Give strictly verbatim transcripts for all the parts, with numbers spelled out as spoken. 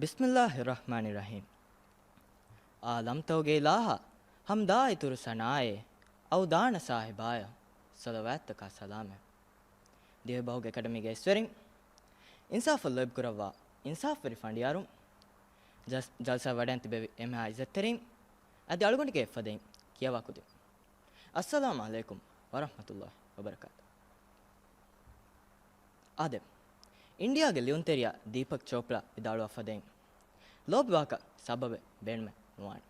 ބިސްމިއްލާހި ރަޙްމާނި ރަޙީމް. އާލަމްތަކުގެ އިލާހަށް ޙަމްދާ އިތުރު ސަނާއެއް، އަވުދާނަ ސާހިބާޔަށް ޞަލަވާތްތަކާ ސަލާމެއް. ދިވެހިބަހުގެ އެކަޑަމީގެ އިސްވެރިން، އިންސާފަށް ލޯބިކުރައްވާ އިންސާފުވެރި ފަނޑިޔާރުން، ޖަލް-، ޖަލްސާ ވަޑައިގެން ތިބެވި އެންމެހާ އިއްޒަތްތެރިން، އަދި އަޅުގަނޑުގެ އެއްފަދައިން ކިޔަވާ ކުދިން. އައްސަލާމު ޢަލައިކުމް ވަރަޙްމަތުﷲި ވަބަރަކާތު. އާދެ، އިންޑިއާގެ ލިޔުންތެރިޔާ ދީޕަކް ޗޯޕްރާ ވިދާޅުވާ ފަދައިން، ލޯބިވާކަށް ސަބަބެއް ބޭނުމެއް ނުވާނެ.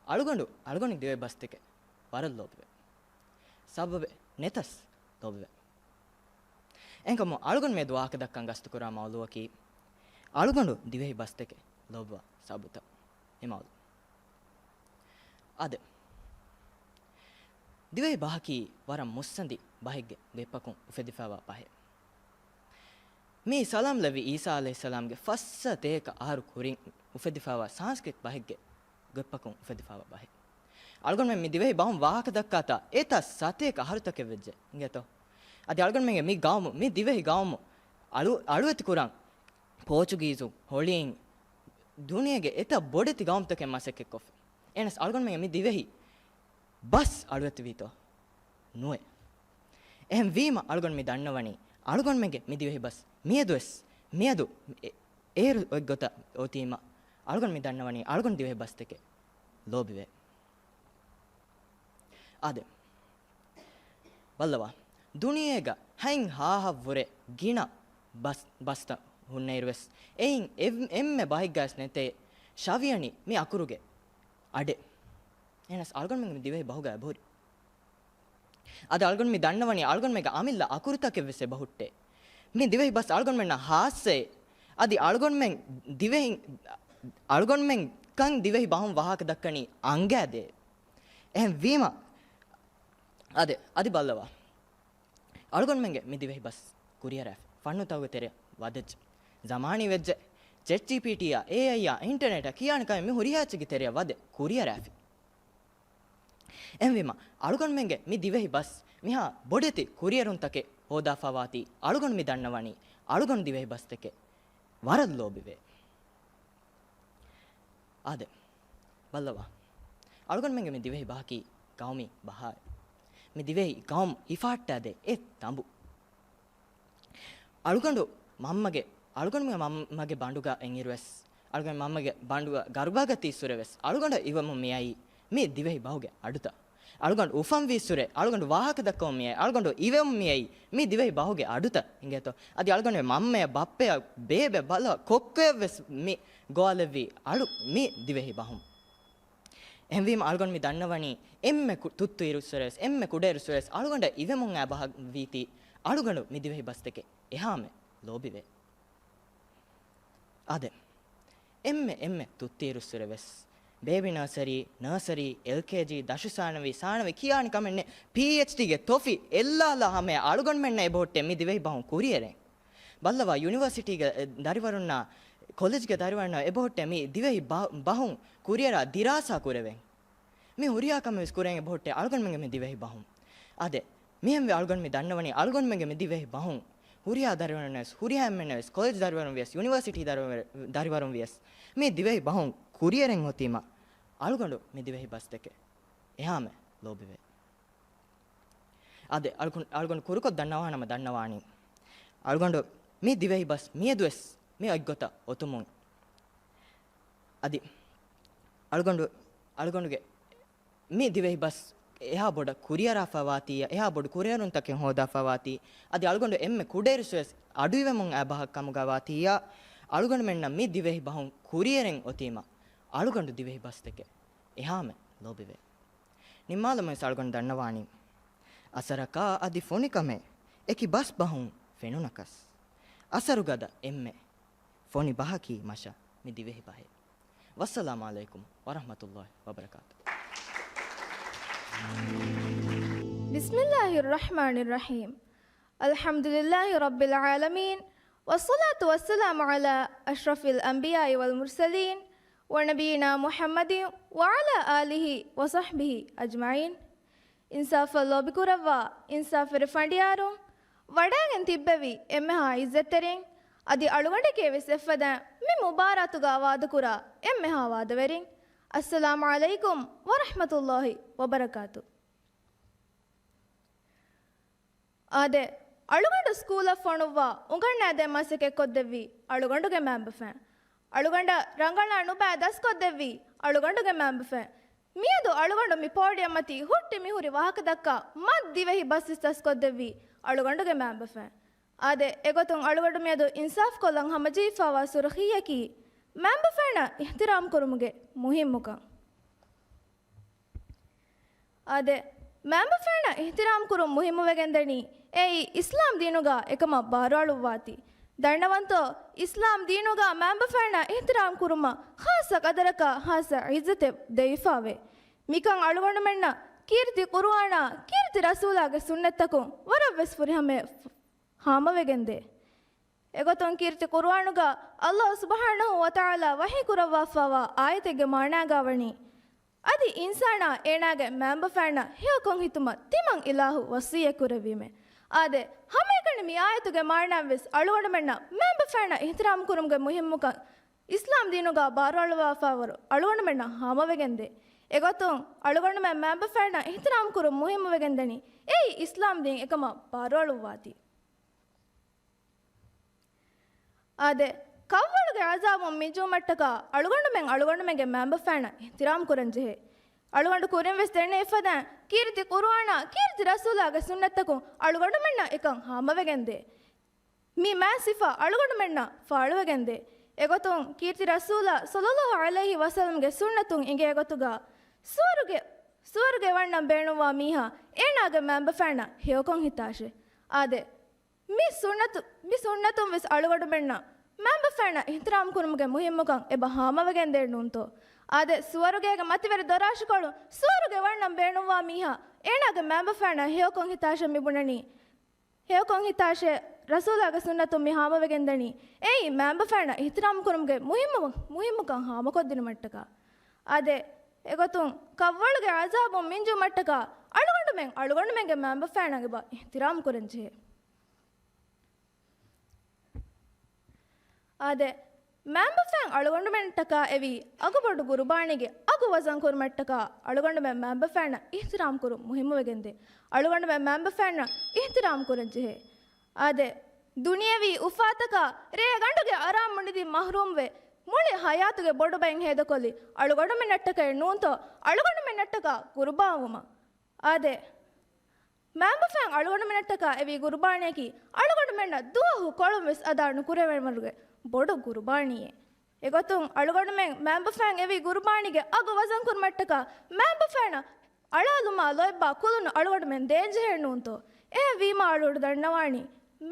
އަޅުގަނޑު، އަޅުގަނޑު ދިވެހި ބަސްތަކެއް ވަރަށް ލޯބިވޭ. ސަބަބެއް ނެތަސް ލޯބިވޭ. އެހެންކަމުން އަޅުގަނޑު މިއަދު ވާހަކަ ދައްކަން ގަސްތުކުރާ މައުޟޫއަކީ، އަޅުގަނޑު ދިވެހި ބަސްތަކެއް ލޯބިވާ ސަބަބުތައް. މި މައުޟޫ. އާދެ، ދިވެހި ބަހަކީ ވަރަށް މުއްސަނދި ބަހެއްގެ ގޮތްޕަކުން އުފެދިފައިވާ ބަހެއް. މި ސަލާމް ލެއްވި ޢީސާ ޢަލައިހިއްސަލާމްގެ ފައްސަތޭކަ އަހަރު ކުރިން އުފެދިފައިވާ ސާންސްކްރިތް ބަހެއްގެ ގޮތްޕަކުން އުފެދިފައިވާ ބަހެއް. އަޅުގަނޑުމެން މި ދިވެހި ބަހުން ވާހަކަ ދައްކާތާ އެތައް ސަތޭކަ އަހަރުތަކެއް ވެއްޖެ އިނގޭތޯ. އަދި އަޅުގަނޑުމެންގެ މި ގައުމު، މި ދިވެހި ގައުމު އަޅު-، އަޅުވެތި ކުރަން ޕޯޗުގީޒުން، ހޮޅީން، ދުނިޔޭގެ އެތައް ބޮޑެތި ގައުމުތަކެއް މަސައްކަތްކޮށްފަ. އެހެނަސް އަޅުގަނޑުމެންގެ މި ދިވެހި ބަސް އަޅުވެތިވީތޯ؟ ނުވޭ. އެހެންވީމަ އަޅުގަނޑު މި ދަންނަވަނީ، އަޅުގަނޑުމެންގެ މި ދިވެހި ބަސް މިއަދުވެސް، މިއަދު އެ-، އޭރު އޮތްގޮތަށް އޮތީމަ، އަޅުގަނޑު މި ދަންނަވަނީ އަޅުގަނޑު ދިވެހި ބަސްތަކެއް ލޯބިވޭ. އާދެ، ބައްލަވާ. ދުނިޔޭގަ ހަތް ހާހަށްވުރެ ގިނަ ބަސް، ބަސްތައް ހުންނައިރުވެސް، އެއިން އެ-، އެންމެ ބަހެއްގަވެސް ނެތޭ ޝަވިޔަނި މި އަކުރުގެ އަޑެއް. އެހެނަސް އަޅުގަނޑުމެން މި ދިވެހި ބަހުގަ އެބަހުރި. އަދި އަޅުގަނޑު މި ދަންނަވަނީ އަޅުގަނޑުމެންގެ އަމިއްލަ އަކުރުތަކެއްވެސް އެބަހުއްޓޭ. މި ދިވެހި ބަސް އަޅުގަނޑުމެންނަށް ހާއްސައޭ. އަދި އަޅުގަނޑުމެން ދިވެހި، އަޅުގަނޑުމެން ކަން ދިވެހި ބަހުން ވާހަކަ ދައްކަނީ އަނގައިދޭ. އެހެން ވީމަ، އާދެ، އަދި ބައްލަވާ. އަޅުގަނޑުމެންގެ މި ދިވެހި ބަސް ކުރިއަރާފި. ފަންނުތަކުގެ ތެރެއަށް ވަދެއްޖެ. ޒަމާނީ ވެއްޖެ. ޗެޓް ޖީޕީޓީއާ، އޭއައިއާ، އިންޓަރނެޓާ ކިޔާނެ ކަމެއް މި ހުރިހާ އެއްޗެއްގެ ތެރެއަށް ވަދެ ކުރިއަރާފި. އެހެންވީމަ، އަޅުގަނޑުމެންގެ މި ދިވެހި ބަސް މިހާ ބޮޑެތި ކުރިއެރުންތަކެއް ހޯދާފައިވާތީ، އަޅުގަނޑު މި ދަންނަވަނީ، އަޅުގަނޑު ދިވެހި ބަސްތަކެއް ވަރަށް ލޯބިވޭ. އާދެ، ބައްލަވާ. އަޅުގަނޑުމެންގެ މި ދިވެހި ބަހަކީ ގައުމީ ބަހާއެއް. މި ދިވެހި ގައުމު ހިފަހައްޓާދޭ އެއް ތަނބު. އަޅުގަނޑު މަންމަގެ، އަޅުގަނޑުމެން މަންމަގެ ބަނޑުގަ އެންއިރުވެސް، އަޅުގަނޑު މަންމަގެ ބަނޑުގަ ގަރުބާގަ ތިއްސުރެވެސް، އަޅުގަނޑަށް އިވެމުން މިއައީ މި ދިވެހި ބަހުގެ އަޑުތައް. އަޅުގަނޑު އުފަންވީއްސުރެ، އަޅުގަނޑު ވާހަކަ ދައްކަމުން މިއައީ، އަޅުގަނޑު އިވެމުން މިއައީ މި ދިވެހި ބަހުގެ އަޑުތައް އިނގޭތޯ. އަދި އަޅުގަނޑު މަންމަޔަށް ބައްޕަޔަށް ބޭބެ ބަލަ ކޮއްކޮއެއްވެސް މި ގޮވާލެއްވީ އަޅު މި ދިވެހި ބަހުން. އެހެންވީމަ އަޅުގަނޑު މި ދަންނަވަނީ އެންމެ ކު-، ތުއްތު އިރުއްސުރެވެސް، އެންމެ ކުޑަ އިރުއްސުރެވެސް އަޅުގަނޑަށް އިވެމުން އައި ބަހަށް ވީތީ އަޅުގަނޑު މި ދިވެހި ބަސްތަކެއް އެހާމެ ލޯބިވޭ. އާދެ، އެންމެ، އެންމެ ތުއްތު އިރުއްސުރެވެސް ބޭބީ ނާސަރީ، ނާސަރީ، އެލްކޭޖީ، ދަށު ސާނަވީ، ސާނަވީ ކިޔާނެ ކަމެއް ނެތް. ޕީއެޗްޑީގެ ތޮފި އެއްލާލާ ހަމަޔަށް އަޅުގަނޑުމެންނަށް އެބަހުއްޓޭ މި ދިވެހި ބަހުން ކުރިއެރެން. ބައްލަވާ، ޔުނިވަރސިޓީގެ ދަރިވަރުންނާ، ކޮލެޖްގެ ދަރިވަރުންނާ އެބަހުއްޓޭ މި ދިވެހި ބަ-، ބަހުން ކުރިއަރާ ދިރާސާ ކުރެވެން. މި ހުރިހާ ކަމެއް ވެސް ކުރެވެން އެބަހުއްޓޭ އަޅުގަނޑުމެންގެ މި ދިވެހި ބަހުން. އާދެ، މިހެންވެ އަޅުގަނޑު މި ދަންނަވަނީ އަޅުގަނޑުމެންގެ މި ދިވެހި ބަހުން ހުރިހާ ދަރިވަރުން ވެސް، ހުރިހާ އެންމެންނަށް ވެސް، ކޮލެޖް ދަރިވަރުން ވިޔަސް، ޔުނިވަރސިޓީ ދަރިވަރު-، ދަރިވަރުން ވިޔަސް، މި ދިވެހި ބަހުން ކުރިއެރެން އޮތީމަ އަޅުގަނޑު މި ދިވެހި ބަސްތަކެއް އެހާމެ ލޯބިވޭ. އާދެ، އަޅުގަނޑު، އަޅުގަނޑު ކުރުކޮށް ދަންނަވާނަމަ ދަންނަވާނީ، އަޅުގަނޑު މި ދިވެހި ބަސް މިއަދުވެސް މި އޮތްގޮތަށް އޮތުމުން އަދި އަޅުގަނޑު، އަޅުގަނޑުގެ މި ދިވެހި ބަސް އެހާ ބޮޑަށް ކުރިއަރާފައިވާތީއަށް، އެހާ ބޮޑު ކުރިއެރުންތަކެއް ހޯދާފައިވާތީ، އަދި އަޅުގަނޑު އެންމެ ކުޑައިރުއްސުވެސް އަޑުއިވެމުން އައި ބަހަށް ކަމުގަވާތީއަށް، އަޅުގަނޑުމެންނަށް މި ދިވެހި ބަހުން ކުރިއެރެން އޮތީމަ، އަޅުގަނޑު ދިވެހި ބަސްތަކެއް އެހާމެ ލޯބިވޭ. ނިންމާލަމުން ވެސް އަޅުގަނޑު ދަންނަވާނީ، އަސަރަކާ އަދި ފޮނިކަމެއް އެކި ބަސް ބަހުން ފެނުނަކަސް، އަސަރުގަދަ އެންމެ ފޮނި ބަހަކީ މަށަށް މި ދިވެހި ބަހެއް. ވައްސަލާމު ޢަލައިކުމް ވަރަޙްމަތުﷲި ވަބަރަކާތު. بسم الله الرحمن الرحيم. الحمد لله رب العالمين، والصلاة والسلام على أشرف الأنبياء والمرسلين، ونبينا محمد وعلى آله وصحبه أجمعين. އިންސާފަށް ލޯބިކުރައްވާ އިންސާފުވެރި ފަނޑިޔާރުން، ވަޑައިގެން ތިއްބެވި އެންމެހާ އިއްޒަތްތެރިން، އަދި އަޅުގަނޑެކޭ ވެސް އެއްފަދައިން މި މުބާރާތުގަ ވާދަކުރާ އެންމެހާ ވާދަވެރިން. އައްސަލާމު ޢަލައިކުމް ވަރަޙްމަތުﷲ ވަބަރަކާތު. އާދެ، އަޅުގަނޑު ސްކޫލަށް ފޮނުއްވާ އުނގަންނާދޭ މަސައްކަތްކޮށްދެއްވީ އަޅުގަނޑުގެ މައިންބަފައިން. އަޅުގަނޑަށް ރަނގަޅަށް ނުބައި ދަސްކޮށްދެއްވީ އަޅުގަނޑުގެ މައިންބަފައިން. މިއަދު އަޅުގަނޑު މި ޕޯޑިއަމަތީ ހުއްޓި މިހުރި ވާހަކަދައްކާ މަތި ދިވެހި ބަސްވެސް ދަސްކޮށްދެއްވީ އަޅުގަނޑުގެ މައިންބަފައިން. އާދެ، އެގޮތުން އަޅުގަނޑު މިއަދު އިންސާފުކޮށްލަން ހަމަޖެހިފައިވާ ސުރުޚީއަކީ މައިންބަފައިންނަށް އިޙްތިރާމް ކުރުމުގެ މުހިންމުކަން. އާދެ، މައިންބަފައިންނަށް އިޙްތިރާމް ކުރުން މުހިއްމުވެގެންދަނީ އެއީ އިސްލާމް ދީނުގަ އެކަމަށް ބާރުއަޅުއްވާތީ. ދަންނަވަންތޯ، އިސްލާމް ދީނުގަ މައިންބަފައިންނަށް އިޙްތިރާމް ކުރުމަށް ޚާއްޞަ ޤަދަރަކާ ޚާއްޞަ ޢިއްޒަތެއް ދެވިފައިވޭ. މިކަން އަޅުގަނޑުމެންނަށް ކީރިތި ޤުރުއާނާ ކީރިތި ރަސޫލާގެ ސުންނަތްތަކުން ވަރަށްވެސް ފުރިހަމަޔަށް ހާމަވެގެންދޭ. އެގޮތުން ކީރިތި ޤުރުއާނުގަ ﷲ ސުބްޙާނަހޫ ވަތަޢާލާ ވަޙީކުރައްވާފައިވާ އާޔަތެއްގެ މާނާގަ ވަނީ، އަދި އިންސާނާ އޭނާގެ މައިންބަފައިންނަށް ހެޔޮކޮން ހިތުމަށް ތިމަން އިލާހު ވަޞިއްޔަތް ކުރެއްވީމޭ. އާދެ، ހަމައެކަނި މި އާޔަތުގެ މާނާއަށްވެސް އަޅުގަނޑުމެންނަށް މައިންބަފައިންނަށް އިޙްތިރާމް ކުރުމުގެ މުހިންމުކަން އިސްލާމް ދީނުގަ ބާރުއަޅުއްވާފައިވާވަރު އަޅުގަނޑުމެންނަށް ހާމަވެގެންދޭ. އެގޮތުން އަޅުގަނޑުމެން މައިންބަފައިންނަށް އިޙްތިރާމް ކުރުން މުހިންމުވެގެންދަނީ އެއީ އިސްލާމް ދީން އެކަމަށް ބާރުއަޅުއްވާތީ. އާދެ، ކަށްވަޅުގެ ޢަޒާބުން މިންޖުވުމަށްޓަކާ އަޅުގަނޑުމެން އަޅުގަނޑުމެންގެ މައިންބަފައިންނަށް އިޙްތިރާމް ކުރަންޖެހޭ. އަޅުގަނޑު ކުރިންވެސް ދެންނެވިފަދައިން ކީރިތި ޤުރުއާނާ ކީރިތި ރަސޫލާގެ ސުންނަތްތަކުން އަޅުގަނޑުމެންނަށް އެކަން ހާމަވެގެންދޭ. މި މާތް ސިފަ އަޅުގަނޑުމެންނަށް ފާޅުވެގެންދޭ. އެގޮތުން ކީރިތި ރަސޫލާ ޞައްލައްލާހު ޢަލައިހި ވަސައްލަމްގެ ސުންނަތުން އިނގޭ ގޮތުގަ ސުވަރުގެ، ސުވަރުގެ ވަންނަން ބޭނުންވާ މީހާ އޭނާގެ މައިންބަފައިންނަށް ހެޔޮކޮން ހިތާށޭ. އާދެ، މި ސުންނަތު، މި ސުންނަތުން ވެސް އަޅުގަނޑުމެންނަށް މައިންބަފައިންނަށް އިޙްތިރާމް ކުރުމުގެ މުހިންމުކަން އެބަ ހާމަވެގެންދޭ ނޫންތޯ؟ އާދެ، ސުވަރުގޭގެ މަތިވެރި ދޮރާށިކޮޅު ސުވަރުގެ ވަންނަން ބޭނުންވާ މީހާ އޭނާގެ މައިންބަފައިންނަށް ހެޔޮކޮން ހިތާށޭ މި ބުނަނީ. ހެޔޮކޮން ހިތާށޭ، ރަސޫލާގެ ސުންނަތުން މި ހާމަވެގެންދަނީ އެއީ މައިންބަފައިންނަށް އިޙްތިރާމް ކުރުމުގެ މުހިންމު، މުހިންމުކަން ހާމަކޮށްދިނުމަށްޓަކާ. އާދެ، އެގޮތުން ކަށްވަޅުގެ ޢަޒާބުން މިންޖުމަށްޓަކާ އަޅުގަނޑުމެން އަޅުގަނޑުމެންގެ މައިންބަފައިންނަށް އެބަ އިޙްތިރާމް ކުރަންޖެހޭ. އާދެ، މައިންބަފައިން އަޅުގަނޑުމެންޓަކާ އެވީ އަގުބޮޑު ގުރުބާނީގެ އަގު ވަޒަން ކުރުމަށްޓަކާ އަޅުގަނޑުމެން މައިންބަފައިންނަށް އިޙްތިރާމް ކުރުން މުހިއްމުވެގެންދޭ. އަޅުގަނޑުމެން މައިންބަފައިންނަށް އިޙްތިރާމް ކުރަންޖެހޭ. އާދެ، ދުނިޔެވީ އުފާތަކާ ރޭ ގަނޑުގެ އަރާމުނިދި މަޙްރޫމްވެ، މުޅި ޙަޔާތުގެ ބޮޑުބައިން ހޭދަކޮށްލި އަޅުގަނޑުމެންނަށްޓަކައި ނޫންތޯ އަޅުގަނޑުމެންނަށްޓަކާ ގުރުބާންވުމަށް. އާދެ، މައިންބަފައިން އަޅުގަނޑުމެންނަށްޓަކާ އެވީ ގުރުބާނީއަކީ އަޅުގަނޑުމެންނަށް ދުވަހު ކޮޅުން ވެސް އަދާ ނުކުރެވޭނެވަރުގެ ބޮޑު ގުރުބާނީއެއް. އެގޮތުން އަޅުގަނޑުމެން މައިންބަފައިން އެވީ ގުރުބާނީގެ އަގު ވަޒަން ކުރުމަށްޓަކާ މައިންބަފައިންނަށް އަޅާލުމާ ލޯތްބާ ކުލުން އަޅުގަނޑުމެން ދޭންޖެހޭ ނޫންތޯ؟ އެހެންވީމާ އަޅުގަނޑު ދަންނަވާނީ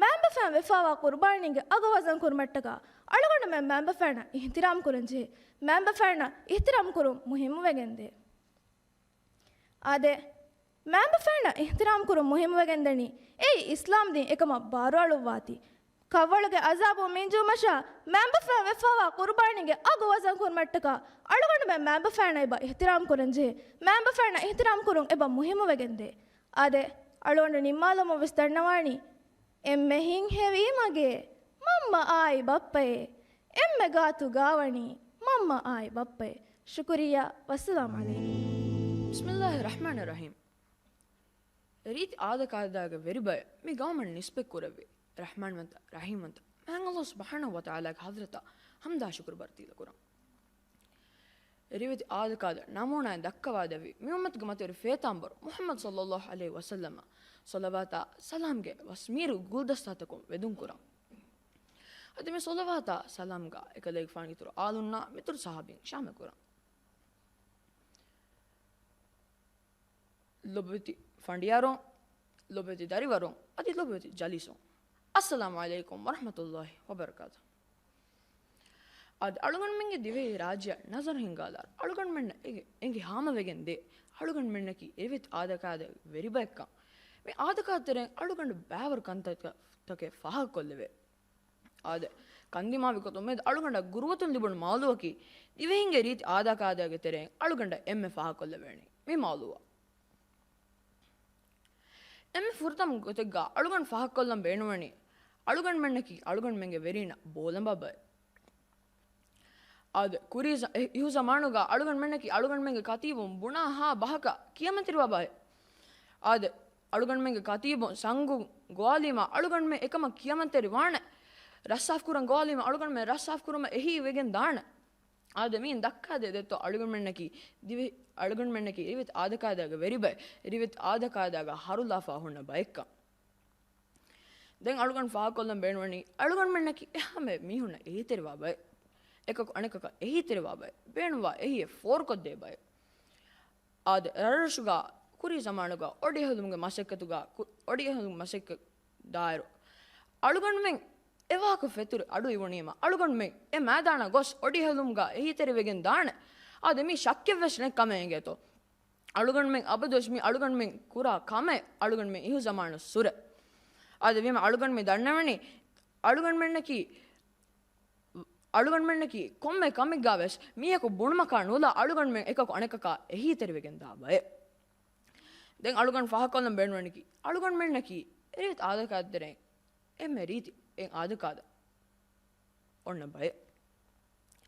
މައިންބަފައިން ވެފައިވާ ގުރުބާނީގެ އަގު ވަޒަން ކުރުމަށްޓަކާ އަޅުގަނޑުމެން މައިންބަފައިންނަށް އިޙްތިރާމް ކުރަންޖެހޭ. މައިންބަފައިންނަށް އިޙްތިރާމް ކުރުން މުހިއްމުވެގެންދޭ. އާދެ، މައިންބަފައިންނަށް އިޙްތިރާމް ކުރުން މުހިއްމުވެގެންދަނީ އެއީ އިސްލާމް ދީން އެކަމަށް ބާރުއަޅުއްވާތީ. ކަށްވަޅުގެ ޢަޒާބު މިންޖުވުމަށާ މައިންބަފައިން ވެފައިވާ ޤުރުބާނީގެ އަގު ވަޒަން ކުރުމަށްޓަކާ އަޅުގަނޑުމެން މައިންބަފައިންނަށް އެބަ އިޙްތިރާމް ކުރަންޖެހޭ. މައިންބަފައިންނަށް އިޙްތިރާމް ކުރުން އެބަ މުހިއްމުވެގެންދޭ. އާދެ، އަޅުގަނޑު ނިންމާލަމުން ވެސް ދަންނަވާނީ އެންމެ ހިތްހެވީ މަގޭ މަންމަ އާއި ބައްޕައޭ. އެންމެ ގާތު ގާވަނީ މަންމަ އާއި ބައްޕައޭ. ޝުކުރިއްޔާ. ވައްސަލާމް ޢަލައިކުމް. ބިސްމިއްލާހި ރަޙްމާނި ރަޙީމް. ރީތި އާދަކާދައިގެ ވެރިބަޔަށް މި ގައުމަށް ނިސްބަތް ކުރެއްވި ރަޙްމާންވަންތަ، ރަޙީމްވަންތަ މާތް ﷲ ސުބްޙާނަހޫ ވަތަޢާލާގެ ޙަޟްރަތަށް ޙަމްދާ ޝުކުރު ބަރަކާތް ދައްކަވަން. ރިވެތި އާދަކާދަ ނަމޫނާއެއް ދައްކަވާދެއްވި މި އުއްމަތުގެ މަތިވެރި ފޭތާނބަރު މުޙައްމަދު ޞައްލައްލާހު ޢަލައިހި ވަސައްލަމަށް ޞަލަވާތާ ސަލާމްގެ ވަސްމީރު ގުލްދަސްތާތަކުން ވެދުން ކުރަން. އަދި މި ޞަލަވާތާ ސަލާމްގާ އެކަލޭގެފާނުގެ އިތުރު އާލުންނާ މިތުރު ޞަޙާބީން ޝާމިލް ކުރަން. ލޮބުވެތި ފަނޑިޔާރުން، ލޮބުވެތި ދަރިވަރުން، އަދި ލޮބުވެތި ޖަލީސުން، އައްސަލާމު ޢަލައިކުމް ވަރަޙްމަތުﷲ ވަބަރަކާތު. އަދި އަޅުގަނޑުމެންގެ ދިވެހި ރާއްޖެއަށް ނަޒަރު ހިންގާލާ، އަޅުގަނޑުމެންނަށް އެ-، އެނގި ހާމަވެގެން ދޭ، އަޅުގަނޑުމެންނަކީ ރިވެތި އާދަކާދަ ވެރިބައެއްކަން. މި އާދަކާ ތެރެއިން އަޅުގަނޑު ބައިވަރު ކަންތައްތަކެއް ފާހަގަކޮށްލެވޭ. އާދެ، ކަންދިމާވި ގޮތުން މިއަދު އަޅުގަނޑަށް ގުރުއްވަތުން ލިބުނު މައުލޫއަކީ، ދިވެހިންގެ ރީތި އާދަކާދައިގެ ތެރެއިން އަޅުގަނޑަށް އެންމެ ފާހަގަކޮށްލެވޭނީ މި މައުލޫއަށް. އެންމެ ފުރަތަމަ ގޮތެއްގާ އަޅުގަނޑު ފާހަގަކޮށްލަން ބޭނުންވަނީ، އަޅުގަނޑުމެންނަކީ އަޅުގަނޑުމެންގެ ވެރީންނަށް ބޯލަނބާ ބައެއް. އާދެ، ކުރީ ޒަ-، އި-، އިހުޒަމާނުގަ އަޅުގަނޑުމެންނަކީ އަޅުގަނޑުމެންގެ ކަތީބުން ބުނާ ހާ ބަހަކަށް ކިޔަމަންތެރިވާ ބައެއް. އާދެ، އަޅުގަނޑުމެންގެ ކަތީބުން ސަނގު ގޮވާލީމަ އަޅުގަނޑުމެން އެކަމަށް ކިޔަމަންތެރި ވާނެ. ރައްސާފު ކުރަން ގޮވާލީމަ އަޅުގަނޑުމެން ރައްސާފު ކުރުމަށް އެހީވެގެން ދާނެ. އާދެ، މިއިން ދައްކާދޭ ދެއްތޯ އަޅުގަނޑުމެންނަކީ ދިވެ-، އަޅުގަނޑުމެންނަކީ ރިވެތި އާދަކާދައިގެ ވެރިބައެއް، ރިވެތި އާދަކާދައިގަ ހަރުލާފާ ހުންނަ ބައެއްކަން. ދެން އަޅުގަނޑު ފާހަގަކޮށްލަން ބޭނުންވަނީ، އަޅުގަނޑުމެންނަކީ އެހާމެ މީހުންނަށް އެހީތެރިވާ ބައެއް. އެކަކު އަނެކަކަށް އެހީތެރިވާ ބައެއް. ބޭނުންވާ އެހީއެއް ފޯރުކޮށްދޭ ބައެއް. އާދެ، ރަށްރަށުގަ ކުރީ ޒަމާނުގަ އޮޑިއެހުލުމުގެ މަސައްކަތުގަ ކު-، އޮޑިއެހުލުމުގެ މަސައްކަތް ދާއިރު އަޅުގަނޑުމެން އެވާހަކަ ފެތުރި އަޑު އިވުނީމަ، އަޅުގަނޑުމެން އެ މައިދާނަށް ގޮސް އޮޑިއެހުލުމުގަ އެހީތެރިވެގެން ދާނެ. އާދެ، މީ ޝައްކެއްވެސް ނެތް ކަމެއް އިނގޭތޯ. އަޅުގަނޑުމެން އަބަދުވެސް މި އަޅުގަނޑުމެން ކުރާ ކަމެއް އަޅުގަނޑުމެން އިހުޒަމާނު ސުރެ. އާދެ، ވީމަ އަޅުގަނޑުމެން ދަންނަވަނީ، އަޅުގަނޑުމެންނަކީ، އަޅުގަނޑުމެންނަކީ ކޮންމެ ކަމެއްގަ ވެސް މީހަކު ބުނުމަކާ ނުލާ އަޅުގަނޑުމެން އެކަކު އަނެކަކާ އެހީތެރިވެގެން ދާ ބައެއް. ދެން އަޅުގަނޑު ފާހަގަކޮށްލަން ބޭނުންވަނީކީ، އަޅުގަނޑުމެންނަކީ އެރިވެތި އާދަކާދައިގެ އެންމެ ރީތި އެއް އާދަކާދަ އޮންނަ ބައެއް.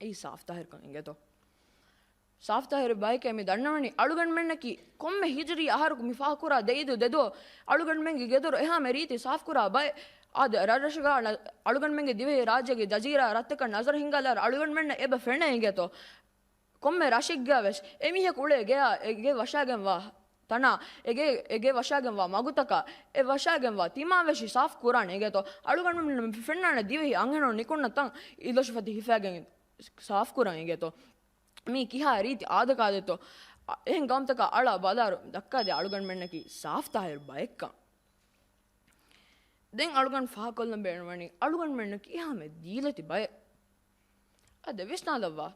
އެއީ ސާފުތާހިރުކަން އިނގޭތޯ. ސާފުތާހިރު ބަޔެކޭ މި ދަންނަވަނީ، އަޅުގަނޑުމެންނަކީ ކޮންމެ ހިޖުރީ އަހަރަކު މި ފާހަގަކުރާ ދެ އީދު ދެ ދުވަހު އަޅުގަނޑުމެންގެ ގެދޮރު އެހާމެ ރީތި ސާފުކުރާ ބައެއް. އާދެ، ރަށްރަށުގަ ނަ-، އަޅުގަނޑުމެންގެ ދިވެހި ރާއްޖޭގެ ޖަޒީރާ ރަށްތަކަށް ނަޒަރު ހިންގާލާއިރު އަޅުގަނޑުމެންނަށް އެބަ ފެނޭ އިނގޭތޯ. ކޮންމެ ރަށެއްގަ ވެސް އެމީހަކު އުޅޭ ގެޔާ، އެ ގެ ވަށާގެންވާ ތަނާ، އެ ގެ، އެ ގެ ވަށާގެންވާ މަގުތަކާ، އެ ވަށާގެންވާ ތިމާވެށި ސާފު ކުރާނެ އިނގޭތޯ. އަޅުގަނޑުމެންނަށް މި ފެންނާނެ ދިވެހި އަންހެނުން ނިކުންނަ ތަން އިލޮށިފަތި ހިފައިގެން ސާފު ކުރަން އިނގޭތޯ. މީ ކިހާ ރީތި އާދަކާދެއްތޯ. އަ، އެހެން ގައުމުތަކާ އަޅާ ބަލާއިރު ދައްކާދޭ އަޅުގަނޑުމެންނަކީ ސާފުތާހިރު ބައެއްކަން. ދެން އަޅުގަނޑު ފާހަގަކޮށްލަން ބޭނުންވަނީ އަޅުގަނޑުމެންނަކީ އެހާމެ ދީލަތި ބައެއް. އަދި ވިސްނާލައްވާ.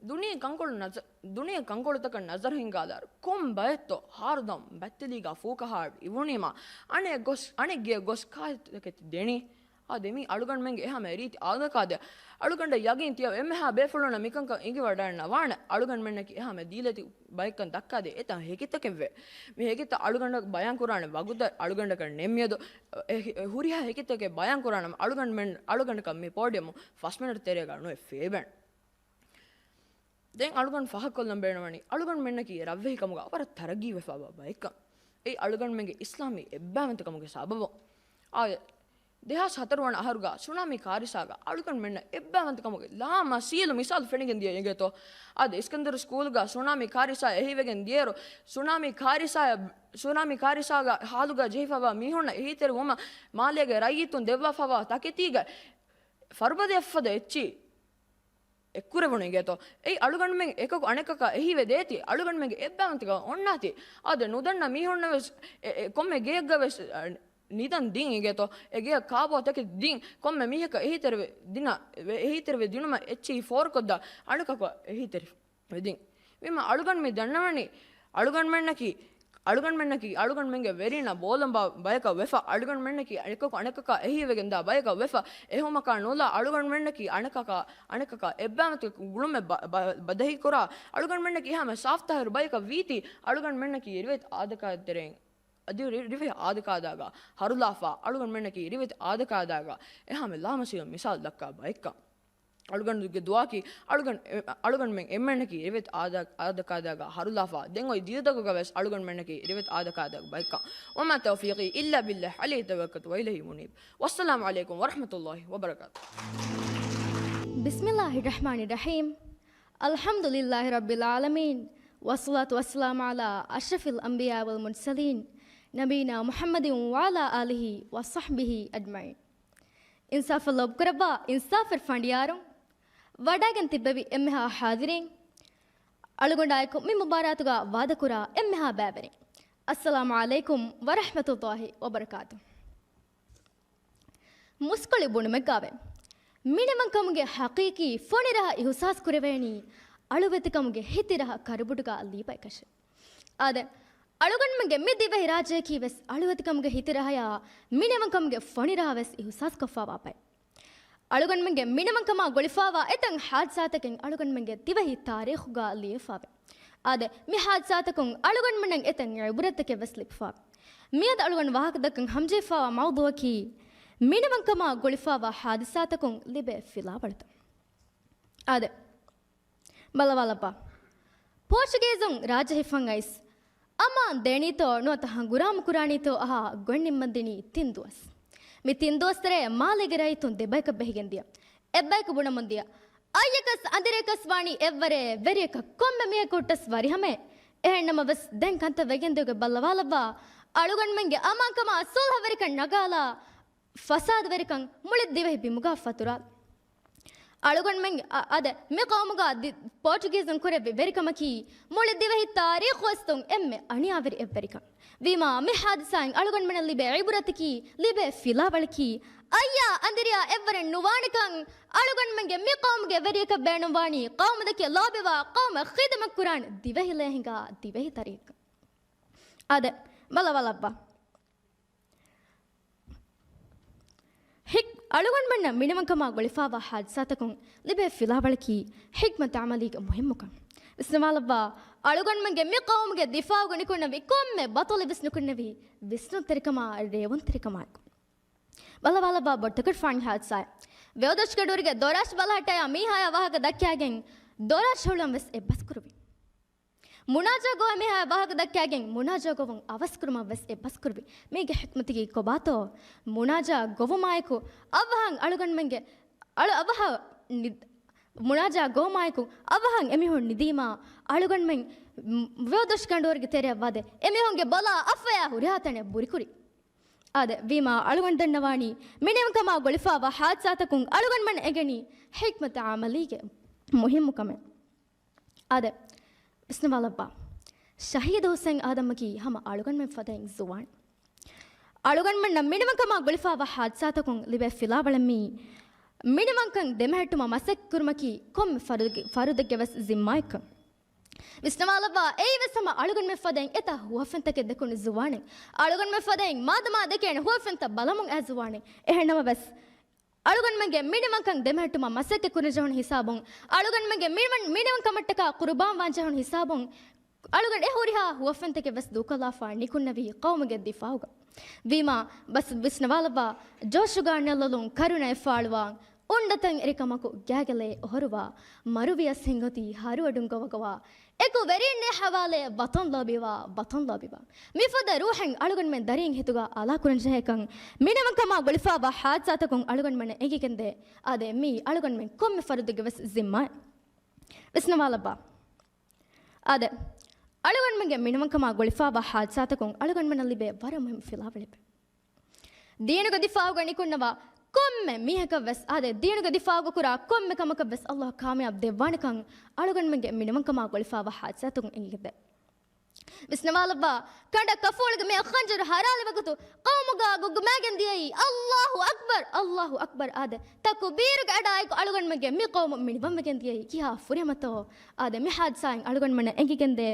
ދުނިޔެ ކަންކޮޅު ނަޒަ-، ދުނިޔެ ކަންކޮޅުތަކަށް ނަޒަރު ހިންގާލާއިރު ކޮން ބައެއްތޯ ހާރުދަމް ބައްތެލީގަ ފޫކަހާ އިވުނީމަ، އަނެއް ގޮސް، އަނެއް ގެޔަށް ގޮސް ކާތަކެތި ދެނީ. އާދެ، މީ އަޅުގަނޑުމެންގެ އެހާމެ ރީތި އާދަކާދަ. އަޅުގަނޑަށް ޔަގީން ތިޔަ އެންމެހާ ބޭފުޅުންނަށް މިކަންކަން އެނގިވަޑައިގަންނަވާނެ. އަޅުގަނޑުމެންނަކީ އެހާމެ ދީލަތި ބައެއްކަން ދައްކާދޭ އެތައް ހެކިތަކެއްވޭ. މި ހެކިތައް އަޅުގަނޑަށް ބަޔާންކުރާނެ ވަގުތަށް އަޅުގަނޑަކަށް ނެތްމިއަދު، އެ ހި-، ހުރިހާ ހެކިތަކެއް ބަޔާންކުރާނަމަ އަޅުގަނޑުމެން، އަޅުގަނޑަކަށް މި ޕޯޑިއަމު ފަސް މިނެޓް ތެރޭގަ ނުވެ ފޭބެން. ދެން އަޅުގަނޑު ފާހަގަކޮށްލަން ބޭނުންވަނީ، އަޅުގަނޑުމެންނަކީ ރަށްވެހިކަމުގަ ވަރަށް ތަރައްގީވެފަވާ ބައެއްކަން. އެއީ އަޅުގަނޑުމެންގެ އިސްލާމީ އެއްބައިވަންތަކަމުގެ ސަބަބުން. އާ، ދެހާސް ހަތަރު ވަނަ އަހަރުގަ ސުނާމީ ކާރިސާގަ އަޅުގަނޑުމެންނަށް އެއްބައިވަންތަކަމުގެ ލާމަސީލު މިސާލު ފެނިގެން ދިޔަ އިނގޭތޯ. އާދެ، އިސްކަންދަރު ސްކޫލްގަ ސުނާމީ ކާރިސާ އެހީވެގެން ދިޔައިރު، ސުނާމީ ކާރިސާ، ސުނާމީ ކާރިސާގެ ހާލުގަ ޖެހިފަވާ މީހުންނަށް އެހީތެރިވުމަށް މާލޭގެ ރައްޔިތުން ދެއްވާފަވާ ތަކެތީގަ ފަރުބަދަޔަށްފަދަ އެއްޗި އެއްކުރެވުނު އިނގޭތޯ. އެއީ އަޅުގަނޑުމެން އެކަކު އަނެކަކަށް އެހީވެ ދޭތީ، އަޅުގަނޑުމެންގެ އެއްބައިވަންތަކަން އޮންނާތީ. އާދެ، ނުދަންނަ މީހުންނަށް ވެސް އެ، އެ، ކޮންމެ ގެޔަކަށް ވެސް، އަ، ނިދަން ދިން އިނގޭތޯ. އެ ގެޔަށް ކާބޯ ތަކެތި ދިން، ކޮންމެ މީހަކަށް އެހީތެރިވެ ދިނަ، އެހީތެރިވެ ދިނުމަށް އެއްޗެހި ފޯރުކޮށްދާ އަނެކަކަށް އެހީތެރި ވެދިން. ވީމަ އަޅުގަނޑު މި ދަންނަވަނީ، އަޅުގަނޑުމެންނަކީ، އަޅުގަނޑުމެންނަކީ އަޅުގަނޑުމެންގެ ވެރިންނަށް ބޯލަނބާ ބަޔަކަށް ވެފަ، އަޅުގަނޑުމެންނަކީ އެކަކު އަނެކަކާ އެހީވެގެންދާ ބަޔަކަށް ވެފަ. އެހުމަކާ ނުލާ އަޅުގަނޑުމެންނަކީ އަނެކަކާ، އަނެކަކާ އެއްބައިވަންތަކަށް ގުޅުމެއް ބަ-، ބަ-، ބަދަހިކުރާ، އަޅުގަނޑުމެންނަކީ ހަމަ ސާފުތާހިރު ބަޔަކަށް ވީތީ، އަޅުގަނޑުމެންނަކީ ރިވެތި އާދަކާދަ ތެރެއިން، އަދި ރި-، ރިވެތި އާދަކާދާގަ ހަރުލާފާ، އަޅުގަނޑުމެންނަކީ ރިވެތި އާދަކާދާގަ އެހާމެ ލާމަސީލު މިސާލު ދައްކާ ބައެއްކަން. އަޅުގަނޑުގެ ދުޢާއަކީ، އަޅުގަނޑު، އެ، އަޅުގަނޑުމެން އެންމެންނަކީ ރިވެތި އާދަ-، އާދަކާދާގަ ހަރުލާފާ، ދެން އޮތް ދިރިތަކުގަ ވެސް އަޅުގަނޑުމެންނަކީ ރިވެތި އާދަކާދާގެ ބައެއްކަން. وما توفيقي إلا بالله عليه توكلت وإليه منيب. والسلام عليكم ورحمة الله وبركاته. بسم الله الرحمن الرحيم. الحمد لله رب العالمين. والصلاة والسلام على أشرف الأنبياء والمرسلين نبينا محمد وعلى آله وصحبه أجمعين. އިންސާފަށް ލޯބިކުރައްވާ އިންސާފުވެރި ފަނޑިޔާރުން، ވަޑައިގެން ތިއްބެވި އެންމެހާ ޙާޟިރީން، އަޅުގަނޑާއެކު މި މުބާރާތުގަ ވާދަކުރާ އެންމެހާ ބައިވެރިން، އައްސަލާމު ޢަލައިކުމް ވަރަޙްމަތުﷲި ވަބަރަކާތުހު. މުސްކުޅި ބުނުމެއްގައި މިނިވަންކަމުގެ ޙަޤީޤީ ފޮނިރަހަ އިޙުސާސް ކުރެވޭނީ އަޅުވެތިކަމުގެ ހިތިރަހަ ކަރުބުޑުގަ ލީބައިކަށެ. އާދެ، އަޅުގަނޑުމެންގެ މި ދިވެހިރާއްޖެއަކީ ވެސް އަޅުވެތިކަމުގެ ހިތިރަހަޔާ މިނިވަންކަމުގެ ފޮނިރަހަ ވެސް އިޙުސާސްކޮށްފަވާ ބައެއް. އަޅުގަނޑުމެންގެ މިނިވަންކަމާ ގުޅިފަވާ އެތައް ޙާދިސާތަކެއް އަޅުގަނޑުމެންގެ ދިވެހި ތާރީޚުގަ ލިޔެފަވޭ. އާދެ، މި ޙާދިސާތަކުން އަޅުގަނޑުމެންނަށް އެތައް ޢިބްރަތްތަކެއް ވެސް ލިބިފަވޭ. މިއަދު އަޅުގަނޑު ވާހަކަދައްކަން ހަމަޖެހިފަވާ މައުޟޫޢަކީ، މިނިވަންކަމާ ގުޅިފާވާ ހާދިސާތަކުން ލިބޭ ފިލާވަޅުތައް. އާދެ، ބަލަވާލައްވާ. ޕޯޗުގީޒުން ރާއްޖެ ހިފަން އައިސް، އަމާން ދޭނީތޯ ނުވަތަ ހަނގުރާމަ ކުރާނީތޯ އަހާ ގޮތް ނިންމަން ދިނީ ތިން ދުވަސް. މި ތިން ދުވަސް ތެރޭ މާލޭގެ ރައްޔިތުން ދެބަޔަކަށް ބެހިގެން ދިޔަ. އެއްބަޔަކު ބުނަމުން ދިޔަ، އައްޔަކަސް އަނދިރިޔަކަސް ވާނީ އެއްވަރެއް، ވެރިޔަކަށް ކޮންމެ މީހަކު ހުއްޓަސް ވަރިހަމައެއް. އެހެންނަމަވެސް، ދެން ކަންތައް ވެގެންދިޔުގެ ބައްލަވާލައްވާ، އަޅުގަނޑުމެންގެ އަމާންކަމާ ސުލްހަވެރިކަން ނަގާލާ، ފަސާދަވެރިކަން މުޅި ދިވެހި ބިމުގާ ފަތުރާލާ. އަޅުގަނޑުމެން އަ-، އަދެ މި ޤައުމުގާ ދި-، ޕޯޗުގީޒުން ކުރެއްވި ވެރިކަމަކީ، މުޅި ދިވެހި ތާރީޚުވެސް ދުން އެންމެ އަނިޔާވެރި އެއްވެރިކަން. ވީމާ، މި ހާދިސާއިން އަޅުގަނޑުމެންނަށް ލިބޭ ޢިބުރަތަކީ، ލިބޭ ފިލާވަޅަކީ، އައްޔާ އަނދިރިޔާ އެއްވަރެއް ނުވާނެކަން، އަޅުގަނޑުމެންގެ މި ޤައުމުގެ ވެރިޔަކަށް ބޭނުންވާނީ، ޤައުމުދެކެ ލޯބިވާ، ޤައުމަށް ޚިދުމަތްކުރާން ދިވެހިލޭ ހިނގާ ދިވެހި ތަރިއެއްކަން. އާދެ، ބަލަވާލައްވާ. ހިކް-، އަޅުގަނޑުމެންނަށް މިނިވަންކަމާ ގުޅިފާވާ ހާދިސާތަކުން ލިބޭ ފިލާވަޅަކީ ހިކްމަތު ޢަމަލީގެ މުހިއްމުކަން. ވިސްނަވާލައްވާ، އަޅުގަނޑުމެންގެ މި ޤައުމުގެ ދިފާޢުގަ ނިކުންނެވި ކޮންމެ ބަޠަލެއް ވެސް ނުކުންނެވީ ވިސްނުންތެރިކަމާ، ރޭވުންތެރިކަމާއެކު. ބަލަވާލައްވާ ބޮޑުތަކެއް ފާނި ހާދިސާއެއް. ވެއޮދޮށިގަނޑުވަރުގެ ދޮރާށި ބަލަހައްޓާ މީހާޔާ ވާހަކަ ދައްކާގެން ދޮރާށި ހުޅުވަން ވެސް އެއްބަސްކުރެވި. މުނާޖާ ގޮވާ މީހާ ވާހަކަ ދައްކާގެން މުނާޖާ ގޮވުން އަވަސްކުރުމަށް ވެސް އެއްބަސްކުރެވި. މީގެ ޙިކްމަތަކީ ކޮބާތޯ؟ މުނާޖާ ގޮވުމާއެކު އަވަހަށް އަޅުގަނޑުމެންގެ އަޅު އަވަހަށް ނި-، މުނާޖާ ގޮވުމާއެކު އަވަހަށް އެމީހުން ނިދީމާ އަޅުގަނޑުމެން ވެއޮދޮށިގަނޑުވަރުގެ ތެރެއަށް ވަދެ އެމީހުންގެ ބަލާ އަށްފަޔާ ހުރިހާ ތަނެއް ބުރިކުރި. އާދެ، ވީމާ އަޅުގަނޑު ދަންނަވާނީ މިނިވަންކަމާ ގުޅިފާވާ ހާދިސާތަކުން އަޅުގަނޑުމެން އެނގެނީ ޙިކްމަތު ޢަމަލީގެ މުހިއްމުކަމެއް. އާދެ، ވިސްނަވާލައްވާ. ޝަހީދު ޙުސައިން އާދަމަކީ ހަމަ އަޅުގަނޑުމެން ފަދައިން ޒުވާނެއް. އަޅުގަނޑުމެންނަށް މިނިވަންކަމާ ގުޅިފާވާ ހާދިސާތަކުން ލިބޭ ފިލާވަޅެއް މީ، މިނިވަންކަން ދެމެހެއްޓުމަށް މަސައްކަތްކުރުމަކީ ކޮންމެ ފަރުދެއްގެ، ފަރުދެއްގެ ވެސް ޒިންމާއެއްކަން. ވިސްނަވާލައްވާ، އެއީވެސް ހަމަ އަޅުގަނޑުމެން ފަދައިން އެތައް ހުވަފެންތަކެއް ދެކުނު ޒުވާނެއް. އަޅުގަނޑުމެން ފަދައިން މާދަމާ ދެކޭނެ ހުވަފެންތައް ބަލަމުން އައި ޒުވާނެއް. އެހެންނަމަވެސް، އަޅުގަނޑުމެންގެ މިނިވަންކަން ދެމެހެއްޓުމަށް މަސައްކަތް ކުރަންޖެހުނު ހިސާބުން، އަޅުގަނޑުމެންގެ މިނިވަން، މިނިވަންކަމަށްޓަކާ ޤުރުބާން ވާންޖެހުނު ހިސާބުން، އަޅުގަނޑު އެ ހުރިހާ ހުވަފެންތަކެއް ވެސް ދޫކޮށްލާފަ ނިކުންނެވީ ޤައުމުގެ ދިފާޢުގަ. ވީމާ، ބަސް ވިސްނަވާލައްވާ، ޖޯޝުގަ ނެލޮލުން ކަރުނައެއް ފާޅުވާ، އުންނަތަން އެރިކަމަކު ގާގަލޭ އޮހޮރުވާ، މަރުވިޔަސް ހިނގޮތީ ހަރުއަޑުން ގޮވަގޮވާ، އެކު ވެރީންނޭ ހަވާލޭ ވަތަން ލޯބިވާ، ވަތަން ލޯބިވާ. މިފަދަ ރޫޙެއް އަޅުގަނޑުމެން ދަރީން ހިތުގަ އަލާކުރަންޖެހޭކަން، މިނިވަންކަމާ ގުޅިފާވާ ހާދިސާތަކުން އަޅުގަނޑުމެންނަށް އެނގިގެންދޭ. އާދެ، މީ އަޅުގަނޑުމެން ކޮންމެ ފަރުދެއްގެ ވެސް ޒިންމާއެއް. ވިސްނަވާލައްވާ. އާދެ، އަޅުގަނޑުމެންގެ މިނިވަންކަމާ ގުޅިފާވާ ހާދިސާތަކުން އަޅުގަނޑުމެންނަށް ލިބޭ ވަރަށް މުހިންމު ފިލާވަޅެއް. ދީނުގެ ދިފާޢުގަ ނިކުންނަވާ ކޮންމެ މީހަކަށް ވެސް، އާދެ، ދީނުގެ ދިފާޢުގަ ކުރާ ކޮންމެ ކަމަކަށް ވެސް ﷲ ކާމިޔާބު ދެއްވާނެކަން އަޅުގަނޑުމެންގެ މިނިވަންކަމާ ގުޅިފާވާ ހާދިސާތަކުން އެނގިގެންދޭ. ވިސްނަވާލައްވާ، ކަނޑަށް ކަފޫޅުގެ މި ޚަންޖަރު ހަރާލި ވަގުތު ޤައުމުގަ ގުގުމާގެން ދިޔައީ، ﷲ އަކްބަރު، ﷲ އަކްބަރު، އާދެ، ތަކުބީރުގެ އަޑާއެކު އަޅުގަނޑުމެންގެ މި ޤައުމު މިނިވަންވެގެން ދިޔައީ ކިހާ ފުރިހަމަތޯ؟ އާދެ، މި ހާދިސާއިން އަޅުގަނޑުމެންނަށް އެނގިގެންދޭ،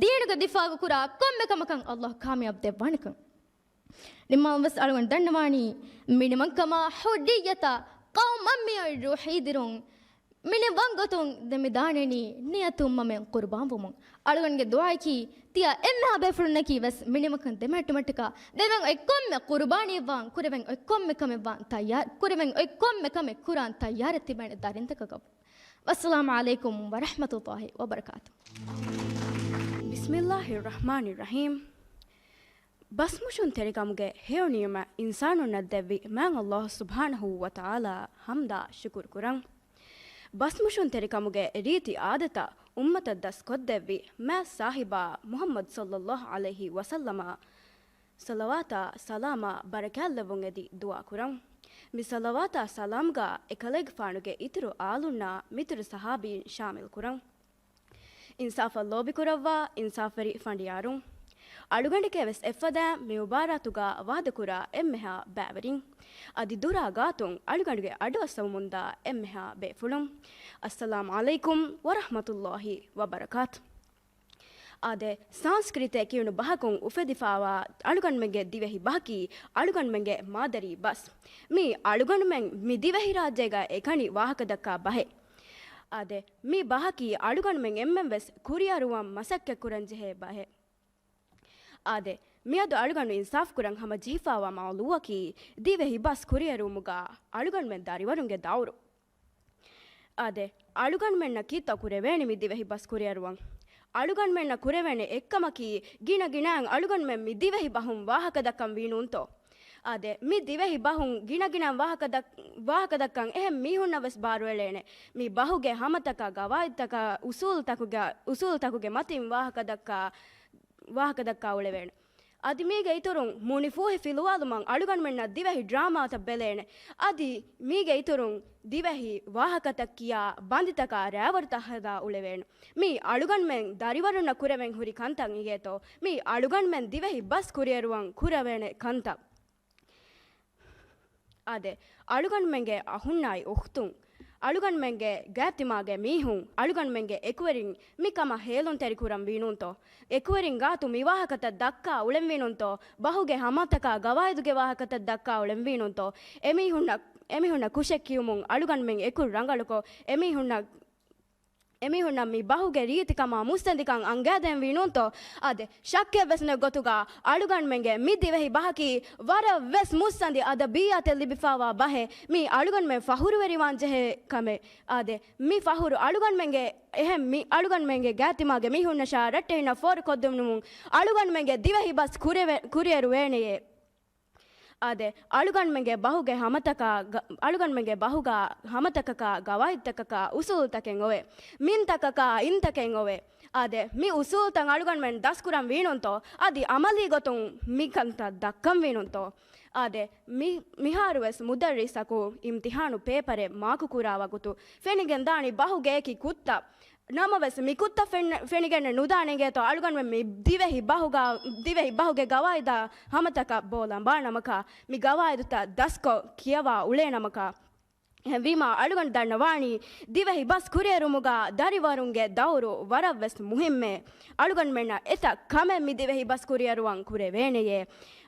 ދީނުގެ ދިފާޢުގަ ކުރާ ކޮންމެ ކަމަކަށް ﷲ ކާމިޔާބު ދެއްވާނެކަން. ނިމާލްވެސް އަޅުގަނޑު ދަންނަވާނީ، މިނިވަންކަމާ ޙުއްރިއްޔަތާ ޤައުމަށް މިއޮތް ރޫޙީ ދިރުން، މިނިވަން ގޮތުން ދެމިދާނެނީ ނިޔަތު އުއްމަމެން ޤުރުބާންވުމުން. އަޅުގަނޑުގެ ދުޢާއަކީ، ތިޔަ އެންމެހާ ބޭފުޅުންނަކީ ވެސް މިނިވަންކަން ދެމެހެއްޓުމަށްޓަކާ ދެމެން އޮތް ކޮންމެ ޤުރުބާނީއެއްވާން، ކުރެވެން އޮތް ކޮންމެ ކަމެއްވާން ތައްޔާރު، ކުރެވެން އޮތް ކޮންމެ ކަމެއް ކުރާން ތައްޔާރަށް ތިބޭނެ ދަރިންތަކަކަށް. ވައްސަލާމު ޢަލައިކުމް ވަރަޙްމަތުﷲ ވަބަރަކާތު. ބިސްމިﷲ ރަޙްމާނި ރަޙީމް. ބަސްމުށުންތެރިކަމުގެ ހެޔޮ ނިޢުމަތް އިންސާނުންނަށް ދެއްވި މާތް ﷲ ސުބްޙާނަހޫ ވަތަޢާލާ ޙަމްދާ ޝުކުރު ކުރަން. ބަސްމުށުންތެރިކަމުގެ ރީތި އާދަތައް އުއްމަތަށް ދަސްކޮށްދެއްވި މާތް ސާހިބާ މުޙައްމަދު ޞައްލަﷲ ޢަލައިހި ވަސައްލަމަށް ޞަލަވާތާ ސަލާމާ ބަރަކާތްލެއްވުން އެދި ދުޢާ ކުރަން. މި ޞަލަވާތާ ސަލާމްގަ އެކަލޭގެފާނުގެ އިތުރު އާލުންނާ މިތުރު ޞަޙާބީން ޝާމިލް ކުރަން. އިންސާފަށް ލޯބިކުރައްވާ އިންސާފުވެރި ފަނޑިޔާރުން. އަޅުގަނޑެކޭ ވެސް އެއްފަދައިން މި މުބާރާތުގަ ވާދަކުރާ އެންމެހާ ބައިވެރިން. އަދި ދުރާ ގާތުން އަޅުގަނޑުގެ އަޑުއައްސަވަމުންދާ އެންމެހާ ބޭފުޅުން. އައްސަލާމު ޢަލައިކުމް ވަރަޙްމަތުﷲ ވަބަރަކާތު. އާދެ، ސާންސްކްރިތެ ކިޔުނު ބަހަކުން އުފެދިފާވާ އަޅުގަނޑުމެންގެ ދިވެހި ބަހަކީ އަޅުގަނޑުމެންގެ މާދަރީ ބަސް. މީ އަޅުގަނޑުމެން މި ދިވެހިރާއްޖޭގަ އެކަނި ވާހަކަދައްކާ ބަހެއް. އާދެ، މި ބަހަކީ އަޅުގަނޑުމެން އެންމެން ވެސް ކުރިއަރުވަން މަސައްކަތްކުރަންޖެހޭ ބަހެއް. އާދެ، މިއަދު އަޅުގަނޑު އިންސާފުކުރަން ހަމަ ޖެހިފާވާ މައުޟޫއަކީ ދިވެހި ބަސް ކުރިއެރުވުމުގަ އަޅުގަނޑުމެން ދަރިވަރުންގެ ދައުރު. އާދެ، އަޅުގަނޑުމެންނަށް ކީއްތޯ ކުރެވޭނެ މި ދިވެހި ބަސް ކުރިއެރުވަން؟ އަޅުގަނޑުމެންނަށް ކުރެވޭނެ އެއްކަމަކީ ގިނަ ގިނައިން އަޅުގަނޑުމެން މި ދިވެހި ބަހުން ވާހަކަ ދައްކަން ވީނޫންތޯ؟ އާދެ، މި ދިވެހި ބަހުން ގިނަ ގިނައިން ވާހަކަ ދައް-، ވާހަކަ ދައްކަން އެހެން މީހުންނަށް ވެސް ބާރުއެޅޭނެ. މި ބަހުގެ ހަމަތަކާ، ގަވާއިދުތަކާ، އުސޫލުތަކުގެ، އުސޫލުތަކުގެ މަތިން ވާހަކަ ދައްކާ، ވާހަކަ ދައްކާ އުޅެވޭނެ. އަދި މީގެ އިތުރުން މުނިފޫހި ފިލުވާލުމަށް އަޅުގަނޑުމެންނަށް ދިވެހި ޑްރާމާތައް ބެލޭނެ. އަދި މީގެ އިތުރުން ދިވެހި ވާހަކަތައް ކިޔާ ބަނދިތަކާ ރައިވަރުތައް ހަދާ އުޅެވޭނެ. މީ އަޅުގަނޑުމެން ދަރިވަރުންނަށް ކުރެވެން ހުރި ކަންތައް އިނގޭތޯ؟ މީ އަޅުގަނޑުމެން ދިވެހި ބަސް ކުރިއެރުވަން ކުރެވޭނެ ކަންތައް. އާދެ، އަޅުގަނޑުމެންގެ އަހުންނާއި އުޚްތުން، އަޅުގަނޑުމެންގެ ގާތްތިމާގެ މީހުން، އަޅުގަނޑުމެންގެ އެކުވެރިން މިކަމަށް ހޭލުންތެރިކުރަން ވީނޫންތޯ؟ އެކުވެރިން ގާތު މިވާހަކަތައް ދައްކާ އުޅެންވީނޫންތޯ؟ ބަހުގެ ހަމަތަކާ ގަވާއިދުގެ ވާހަކަތައް ދައްކާ އުޅެންވީނޫންތޯ؟ އެމީހުންނަށް، އެމީހުންނަށް ކުށެއް ކިޔުމުން އަޅުގަނޑުމެން އެކު ރަނގަޅުކޮށް، އެމީހުންނަށް އެމީހުންނަށް މި ބަހުގެ ރީތިކަމާ މުއްސަނދިކަން އަންގައިދޭން ވީނޫންތޯ؟ އާދެ، ޝައްކެއްވެސް ނެތް ގޮތުގަ އަޅުގަނޑުމެންގެ މި ދިވެހި ބަހަކީ ވަރަށް ވެސް މުއްސަނދި އަދަބިއްޔާތެއް ލިބިފާވާ ބަހެއް. މީ އަޅުގަނޑުމެން ފަހުރުވެރިވާން ޖެހޭ ކަމެއް. އާދެ، މި ފަހުރު އަޅުގަނޑުމެންގެ އެހެން މި އަޅުގަނޑުމެންގެ ގާތްތިމާގެ މީހުންނަށާ ރައްޓެހިންނަށް ފޯރުކޮށްދެނުމުން އަޅުގަނޑުމެންގެ ދިވެހި ބަސް ކުރެވެ-، ކުރިއެރުވޭނެޔޭ. އާދެ، އަޅުގަނޑުމެންގެ ބަހުގެ ހަމަތަކާ ގަ-، އަޅުގަނޑުމެންގެ ބަހުގަ ހަމަތަކަކާ ގަވާއިދުތަކަކާ އުސޫލުތަކެއް އޮވޭ. މިންތަކަކާ އިންތަކެއް އޮވޭ. އާދެ، މި އުސޫލުތައް އަޅުގަނޑުމެން ދަސްކުރަން ވީނުންތޯ؟ އަދި އަމަލީ ގޮތުން މި ކަންތައް ދައްކަން ވީނުންތޯ؟ އާދެ، މި-، މިހާރުވެސް މުދައްރިސަކު އިމްތިހާނު ޕޭޕަރެއް މާކުކުރާ ވަގުތު ފެނިގެންދާނީ ބަހުގެ އެކި ކުއްތައް. ނަމަވެސް މި ކުއްތައް ފެން-، ފެނިގެން ނުދާނެ އިނގޭތޯ އަޅުގަނޑުމެން މި ދިވެހި ބަހުގަ، ދިވެހި ބަހުގެ ގަވާއިދާ ހަމަތަކަށް ބޯ ލަނބާ ނަމަކާ، މި ގަވާއިދުތައް ދަސްކޮށް ކިޔަވާ އުޅޭ ނަމަކާ. އެހެންވީމާ އަޅުގަނޑު ދަންނަވާނީ ދިވެހި ބަސް ކުރިއެރުމުގަ ދަރިވަރުންގެ ދައުރު ވަރަށް ވެސް މުހިއްމޭ. އަޅުގަނޑުމެންނަށް އެތައް ކަމެއް މި ދިވެހި ބަސް ކުރިއެރުވަން ކުރެވޭނެޔޭ.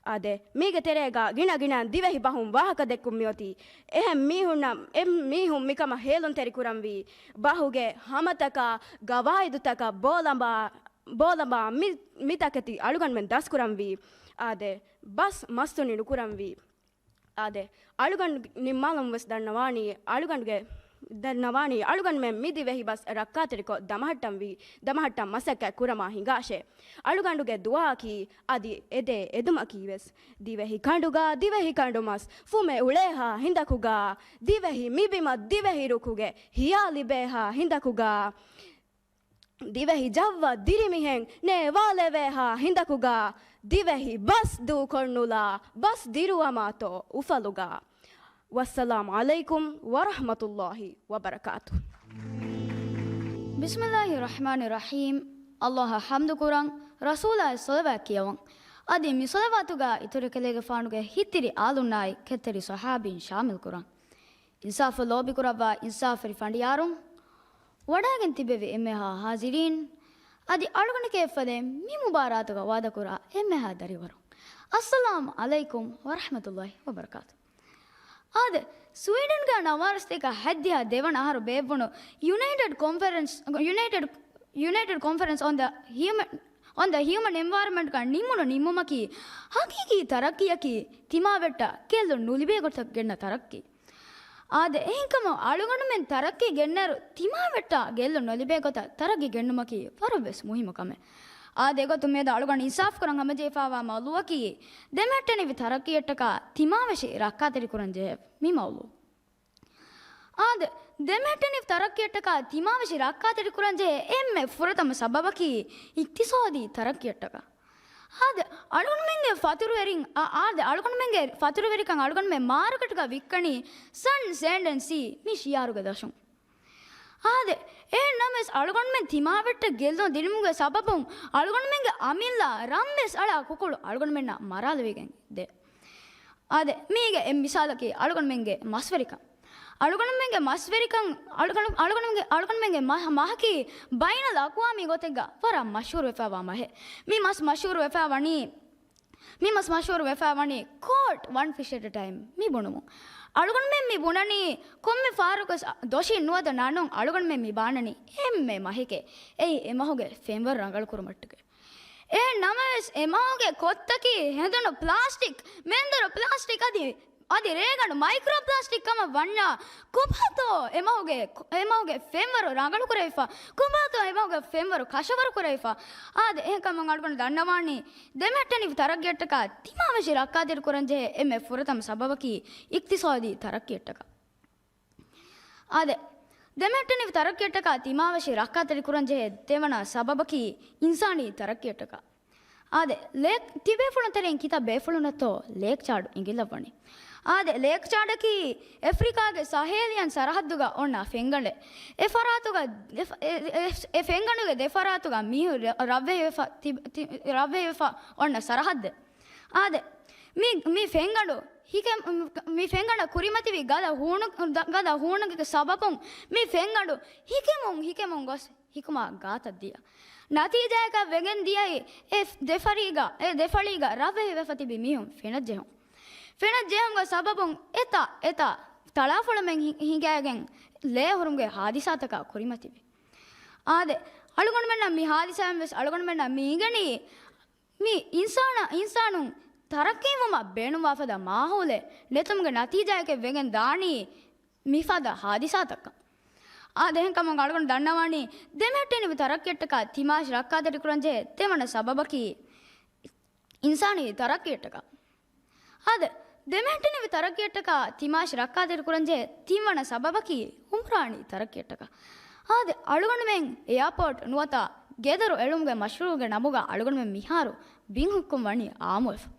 އާދެ، މީގެ ތެރޭގަ ގިނަ ގިނަ ދިވެހި ބަހުން ވާހަކަ ދެއްކުން މިއޮތީ. އެހެން މީހުންނަށް، އެ މީހުން މިކަމަށް ހޭލުންތެރިކުރަންވީ. ބަހުގެ ހަމަތަކާ، ގަވާއިދުތަކަށް ބޯލަނބާ، ބޯލަނބާ މި، މި ތަކެތި އަޅުގަނޑުމެން ދަސްކުރަންވީ. އާދެ، ބަސް މަސްތުނި ނުކުރަންވީ. އާދެ، އަޅުގަނޑު ނިންމާލަން ވެސް ދަންނަވާނީ، އަޅުގަނޑުގެ ދަންނަވާނީ، އަޅުގަނޑުމެން މި ދިވެހި ބަސް ރައްކާތެރިކޮށް ދަމަހައްޓަންވީ، ދަމަހައްޓަން މަސައްކަތް ކުރަމާ ހިނގާށޭ. އަޅުގަނޑުގެ ދުޢާއަކީ އަދި އެދޭ އެދުމަކީ ވެސް، ދިވެހި ކަނޑުގަ ދިވެހި ކަނޑުމަސް، ފުމެ އުޅޭހާ ހިނދަކުގަ، ދިވެހި މިބިމަށް ދިވެހި ރުކުގެ ހިޔާ ލިބޭހާ ހިނދަކުގަ، ދިވެހި ޖައްވަށް ދިރިމިހެން ނޭވާލެވޭހާ ހިނދަކުގަ، ދިވެހި ބަސް ދޫކޮށްނުލާ ބަސް ދިރުވަމާތޯ އުފަލުގަ. ވައްސަލާމް ޢަލައިކުމް ވަރަޙްމަތުﷲި ވަބަރަކާތު. ބިސްމިﷲިއްރަޙްމާނިއްރަޙީމް. ﷲއަށް ޙަމްދުކުރަން، ރަސޫލާއަށް ޞަލަވާތް ކިޔަވަން، އަދި މި ޞަލަވާތުގަ އިތުރުކަލޭގެފާނުގެ ހިތްތިރި އާލުންނާއި ކެތްތެރި ޞަޙާބީން ޝާމިލްކުރަން. އިންސާފަށް ލޯބިކުރައްވާ އިންސާފުވެރި ފަނޑިޔާރުން، ވަޑައިގެން ތިއްބެވި އެންމެހާ ޙާޟިރީން، އަދި އަޅުގަނޑަކަށް އެއްފަދައިން މި މުބާރާތުގަ ވާދަކުރާ އެންމެހާ ދަރިވަރުން، އައްސަލާމް ޢަލައިކުމް ވަރަޙްމަތުﷲި ވަބަރަކާތު. އާދެ، ސްވީޑަންގަ ނަވާރަސްތޭކަ ހަތްދިހަ ދެވަނަ އަހަރު ބޭއްވުނު ޔުނައިޓެޑް ކޮންފަރެންސް، ޔުނައިޓެޑް، ޔުނައިޓެޑް ކޮންފަރެންސް އޮން ދަ ހިއުމަން، އޮން ދަ ހިއުމަން އެންވަޔަރމަންޓްގަ ނިމުނު ނިންމުމަކީ ހަގީގީ ތަރައްޤީއަކީ ތިމާވެއްޓާ ގެއްލުން ނުލިބޭ ގޮތަށް ގެންނަ ތަރައްޤީ. އާދެ، އެހެންކަމުން އަޅުގަނޑުމެން ތަރައްޤީ ގެންނައިރު ތިމާވެއްޓާ ގެއްލުން ނުލިބޭ ގޮތަށް ތަރައްޤީ ގެންނުމަކީ ވަރަށް ވެސް މުހިއްމު ކަމެއް. އާދެ، އެގޮތުން މިއަދު އަޅުގަނޑު އިންސާފުކުރަން ހަމަޖެހިފާވާ މައުޟޫއަކީ ދެމެހެއްޓެނިވި ތަރައްޤީއަށްޓަކާ ތިމާވެށި ރައްކާތެރިކުރަން ޖެހޭ މި މައުޟޫ. އާދެ، ދެމެހެއްޓެނިވި ތަރައްޤީއަށްޓަކާ ތިމާވެށި ރައްކާތެރިކުރަން ޖެހޭ އެންމެ ފުރަތަމަ ސަބަބަކީ އިޤްތިޞާދީ ތަރައްޤީއަށްޓަކާ. އާދެ، އަޅުގަނޑުމެންގެ ފަތުރުވެރިން، އާ، އާދެ، އަޅުގަނޑުމެންގެ ފަތުރުވެރިކަން އަޅުގަނޑުމެން މާރުކެޓުގަ ވިއްކަނީ ސަން ސޭންޑް އެންޑް ސީ މި ޝިއާރުގެ ދަށުން. އާދެ، އެހެން ނަމަވެސް އަޅުގަނޑުމެން ތިމާވެއްޓަށް ގެއްލުން ދިނުމުގެ ސަބަބުން އަޅުގަނޑުމެންގެ އަމިއްލަ ރަންވެސް އަޅާ ކުކުޅު އަޅުގަނޑުމެންނަށް މަރާލެވިގެން ދޭ. އާދެ، މީގެ އެއް މިސާލަކީ އަޅުގަނޑުމެންގެ މަސްވެރިކަން. އަޅުގަނޑުމެންގެ މަސްވެރިކަން، އަޅުގަނޑު-، އަޅުގަނޑުމެންގެ، އަޅުގަނޑުމެންގެ މަ-، މަހަކީ ބައިނަލްއަޤްވާމީ ގޮތެއްގަ ވަރަށް މަޝްހޫރުވެފައިވާ މަހެއް. މި މަސް މަޝްހޫރުވެފައިވަނީ، މި މަސް މަޝްހޫރުވެފައިވަނީ Caught One Fish at a Time މި ބުނުމުން. އަޅުގަނޑުމެން މި ބުނަނީ ކޮންމެ ފަހަރަކުވެސް ދޮށިން ނުވަތަ ނަނުން އަޅުގަނޑުމެން މި ބާނަނީ އެންމެ މަހެކޭ. އެއީ އެ މަހުގެ ފެންވަރު ރަނގަޅުކުރުމަށްޓަކައި. އެހެން ނަމަވެސް އެމަހުގެ ކޮށްތަކީ ހެނދުނު ޕްލާސްޓިކް، މެންދުރު ޕްލާސްޓިކް އަދި، އަދި ރޭގަނޑު މައިކްރޯ ޕްލާސްޓިކް ކަމަށް ވަންޏާ، ކޮބާތޯ އެމަހުގެ، އެމަހުގެ ފެންވަރު ރަނގަޅު ކުރެވިފަ؟ ކޮބާތޯ އެމަހުގެ ފެންވަރު ކަށަވަރު ކުރެވިފަ؟ އާދެ، އެހެންކަމުން އަޅުގަނޑު ދަންނަވާނީ، ދެމެހެއްޓެނިވި ތަރައްގީއަށްޓަކާ ތިމާވެށި ރައްކާތެރި ކުރަންޖެހޭ އެންމެ ފުރަތަމަ ސަބަބަކީ އިޤްތިޞާދީ ތަރައްގީއަށްޓަކާ. އާދެ، ދެމެހެއްޓެނިވި ތަރައްގީއަށްޓަކާ ތިމާވެށި ރައްކާތެރި ކުރަންޖެހޭ ދެވަނަ ސަބަބަކީ އިންސާނީ ތަރައްގީއަށްޓަކާ. އާދެ، ލޭކް، ތިބޭފުޅުން ތެރެއިން ކިތައް ބޭފުޅުންނަށްތޯ ލޭކް ޗާޑް އިނގިލައްވަނީ؟ އާދެ، ލޭކް ޗާޑަކީ އެފްރިކާގެ ސަހޭލިއަން ސަރަހައްދުގަ އޮންނަ ފެންގަނޑެއް. އެ ފަރާތުގަ، އެ ފަ-، އެ، އެ، އެ ފެންގަނޑުގެ ދެ ފަރާތުގަ މީހުން ރަ-، ރަށްވެހިވެފަ ތި-، ތި-، ރަށްވެހިވެފަ އޮންނަ ސަރަހައްދެއް. އާދެ، މި، މި ފެންގަނޑު ހިކެ-، މި ފެންގަނޑަށް ކުރިމަތިވި ގަދަ ހޫނު-، ދަ-، ގަދަ ހޫނުގެ ސަބަބުން މި ފެންގަނޑު ހިކެމުން، ހިކެމުން ގޮސް ހިކުމާ ގާތަށް ދިޔަ. ނަތީޖާއަކަށް ވެގެން ދިޔައީ އެ ދެފަރީގަ، އެ ދެފަޅީގަ ރަށްވެހިވެފަ ތިބި މީހުން ފެނަށްޖެހުން. ފެނަށްޖެހުމުގެ ސަބަބުން އެތާ، އެތާ ތަޅާފުޅުމެން ހި-، ހިނގައިގެން ލޭ އޮހޮރުމުގެ ހާދިސާތަކާ ކުރިމަތިވި. އާދެ، އަޅުގަނޑުމެންނަށް މި ހާދިސާއިން ވެސް އަޅުގަނޑުމެންނަށް މި އިނގެނީ މި އިންސާނާ، އިންސާނުން ތަރައްޤީވުމަށް ބޭނުންވާ ފަދަ މާހައުލެއް ނެތުމުގެ ނަތީޖާއެކެއް ވެގެން ދާނީ މިފަދަ ހާދިސާތަކަށް. އާދެ، އެހެންކަމުން އަޅުގަނޑު ދަންނަވާނީ، ދެމެހެއްޓެނިވި ތަރައްޤީއަށްޓަކާ ތިމާވެށި ރައްކާތެރިކުރަންޖެހޭ ދެވަނަ ސަބަބަކީ އިންސާނީ ތަރައްޤީއަށްޓަކާ. އާދެ، ދެމެހެއްޓެނިވި ތަރައްޤީއަށްޓަކާ ތިމާވެށި ރައްކާތެރިކުރަންޖެހޭ ތިންވަނަ ސަބަބަކީ އުމްރާނީ ތަރައްޤީއަށްޓަކާ. އާދެ، އަޅުގަނޑުމެން އެއާޕޯޓް ނުވަތަ ގެދޮރު އެޅުމުގެ މަޝްރޫޢުގެ ނަމުގަ އަޅުގަނޑުމެން މިހާރު ބިން ހިއްކުން ވަނީ އާއްމުވެފަ.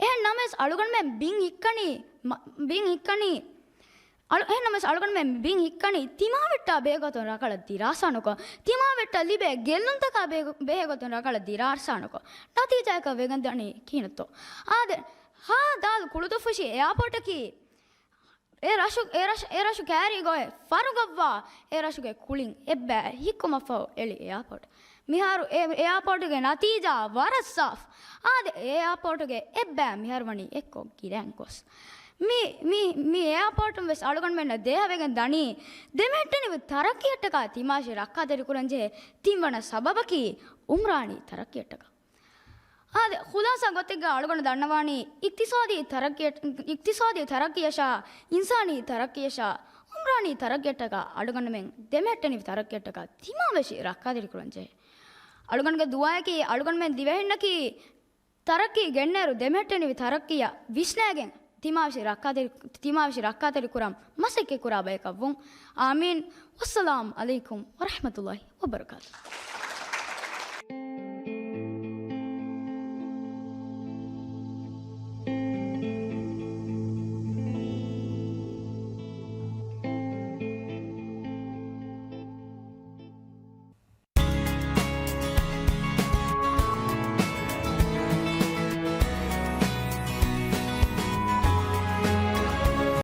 އެހެން ނަމަވެސް އަޅުގަނޑުމެން ބިން ހިއްކަނީ، މަ-، ބިން ހިއްކަނީ، އަޅު-، އެހެން ނަމަވެސް އަޅުގަނޑުމެން ބިން ހިއްކަނީ ތިމާވެއްޓާ ބެހޭގޮތުން ރަނގަޅަށް ދިރާސާ ނުކޮށް، ތިމާވެއްޓަށް ލިބޭ ގެއްލުންތަކާ ބެހޭ-، ބެހޭގޮތުން ރަނގަޅަށް ދިރާސާ ނުކޮށް، ނަތީޖާއަކަށް ވެގެންދަނީ ކިހިނެއްތޯ؟ އާދެ، ހާ ދާލް ކުޅުދުއްފުށި އެއާޕޯޓަކީ އެ ރަށު، އެ ރަށު، އެ ރަށު ކައިރީގަ އޮތް ފަރުގައްވާ އެ ރަށުގެ ކުޅިން އެއްބައި ހިއްކުމަށްފަހު އެޅި އެއާޕޯޓް. މިހާރު އެ އެއާޕޯޓުގެ ނަތީޖާ ވަރަށް ސާފް. އާދެ، އެ އެއާޕޯޓުގެ އެއްބައި މިހާރު ވަނީ އެއްކޮށް ގިރައިން ގޮސް. މި، މި، މި އެއާޕޯޓުން ވެސް އަޅުގަނޑުމެންނަށް ދޭހަވެގެން ދަނީ، ދެމެހެއްޓެނިވި ތަރައްޤީއަށްޓަކާ ތިމާވެށި ރައްކާތެރިކުރަންޖެހޭ ތިންވަނަ ސަބަބަކީ އުމްރާނީ ތަރައްޤީއަށްޓަކާ. އާދެ، ޚުލާސާ ގޮތެއްގަ އަޅުގަނޑު ދަންނަވާނީ، އިޤްތިޞާދީ ތަރައްޤީ، އިޤްތިޞާދީ ތަރައްޤީއަށާ، އިންސާނީ ތަރައްޤީއަށާ، އުމްރާނީ ތަރައްޤީއަށްޓަކާ އަޅުގަނޑުމެން ދެމެހެއްޓެނިވި ތަރައްޤީއަށްޓަކާ ތިމާވެށި ރައްކާތެރިކުރަންޖެހޭ. އަޅުގަނޑުގެ ދުޢާއަކީ އަޅުގަނޑުމެން ދިވެހިންނަކީ ތަރައްޤީ ގެންނައިރު ދެމެހެއްޓެނިވި ތަރައްޤީއަށް ވިސްނައިގެން ތިމާވެށި ރައްކާތެރި، ތިމާވެށި ރައްކާތެރިކުރަން މަސައްކަތްކުރާ ބަޔަކަށްވުން. އާމީން. ވައްސަލާމް ޢަލައިކުމް ވަރަޙްމަތުﷲި ވަބަރަކާތުހު.